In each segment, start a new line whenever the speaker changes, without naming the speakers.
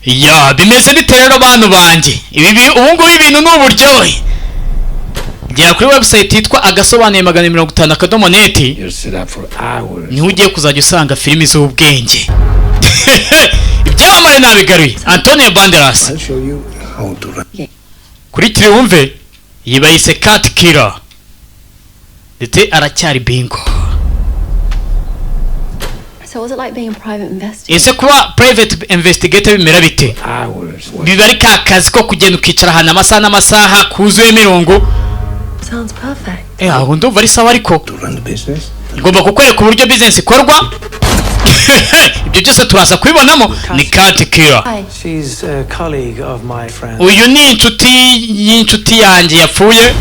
Ya, bimeze bite rero, bantu banjye? Ubu ngubu ibintu ni uburyohe. Gera kuri website yitwa agasobanuye 250.net.
You'll sit up for hours.
Niho ugiye kuzajya usanga filimi z'ubwenge. Ibyamamare nabigaruye, Antonio Banderas.
I'll show you how to run.
Kurikira wumve, iyi bayise Cat Killer, ndetse aracyari bingo.
So what's it like being a private investigator?
Ese kuba private investigator bimera bite?
Hours.
Biba ari ka kazi ko kugenda ukicara ahantu amasaha n'amasaha kuzuyemo irungu.
Sounds perfect.
Eh, aho ndumva ari sawa, ariko
To run the business.
ngomba kukwereka uburyo business ikorwa. Ibyo byose turaza kubibonamo, ni Cat Killer.
Hi.
She's a colleague of my friend.
Uyu ni inshuti y'inshuti yanjye yapfuye,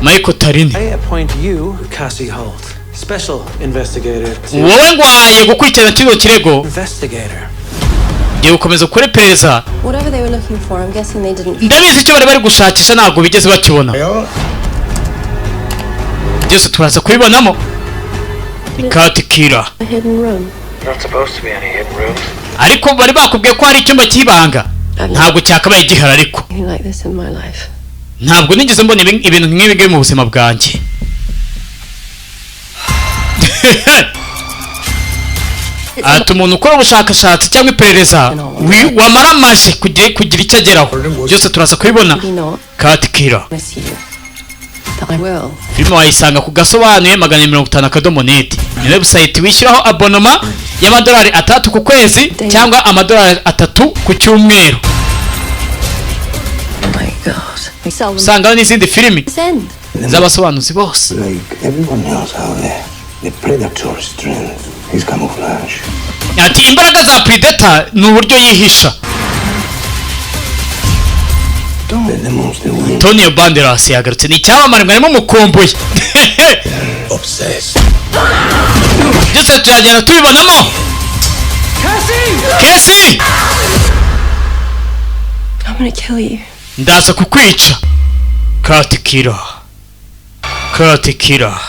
Michael Tarini.
I appoint you, Cassie Holt, special investigator to
Wowe ngwaye gukurikirana kino kirego.
investigator.
Ngiye gukomeza ukore iperereza.
Whatever they were looking for, I'm guessing they didn't.
Ndabizi, icyo bari bari gushakisha ntabwo bigeze bakibona. Byose turaza kubibonamo, ni Cat Killer.
A hidden room.
Not supposed to be any hidden rooms.
Ariko bari bakubwiye ko hari icyumba cy'ibanga, ntabwo cyakabaye gihari, ariko
Anything like this in my life.
ntabwo nigeze mbona ibintu nk'ibi ngibi mu buzima bwanjye. Ati umuntu ukora ubushakashatsi cyangwa iperereza wamaramaje kugira icyo ageraho, byose turaza kubibona.
Maybe not.
Cat Killer.
Miss you. That I will.
Filime wayisanga ku gasobanuye 250.net. Ni website wishyuraho abonnement y'amadolari 6 ku kwezi cyangwa amadolari 3 ku cyumweru.
Oh my God. We sell them.
Usangaho n'izindi filimi
Send.
z'abasobanuzi bose.
Like everyone else out there, the predator's strength is camouflage.
Ati imbaraga za predator ni uburyo yihisha.
Don't let the monster win.
Antonio Banderas yagarutse, ni icyamamare, mwarimo mukumbuye.
Obsessed.
Byose turagenda tubibonamo. Cassie!
I'm gonna kill you.
Ndaza kukwica. Cat Killer, Cat Killer,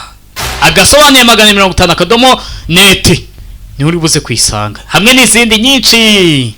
agasobanuye 250.net niho uri buze kuyisanga hamwe n'izindi nyinshi.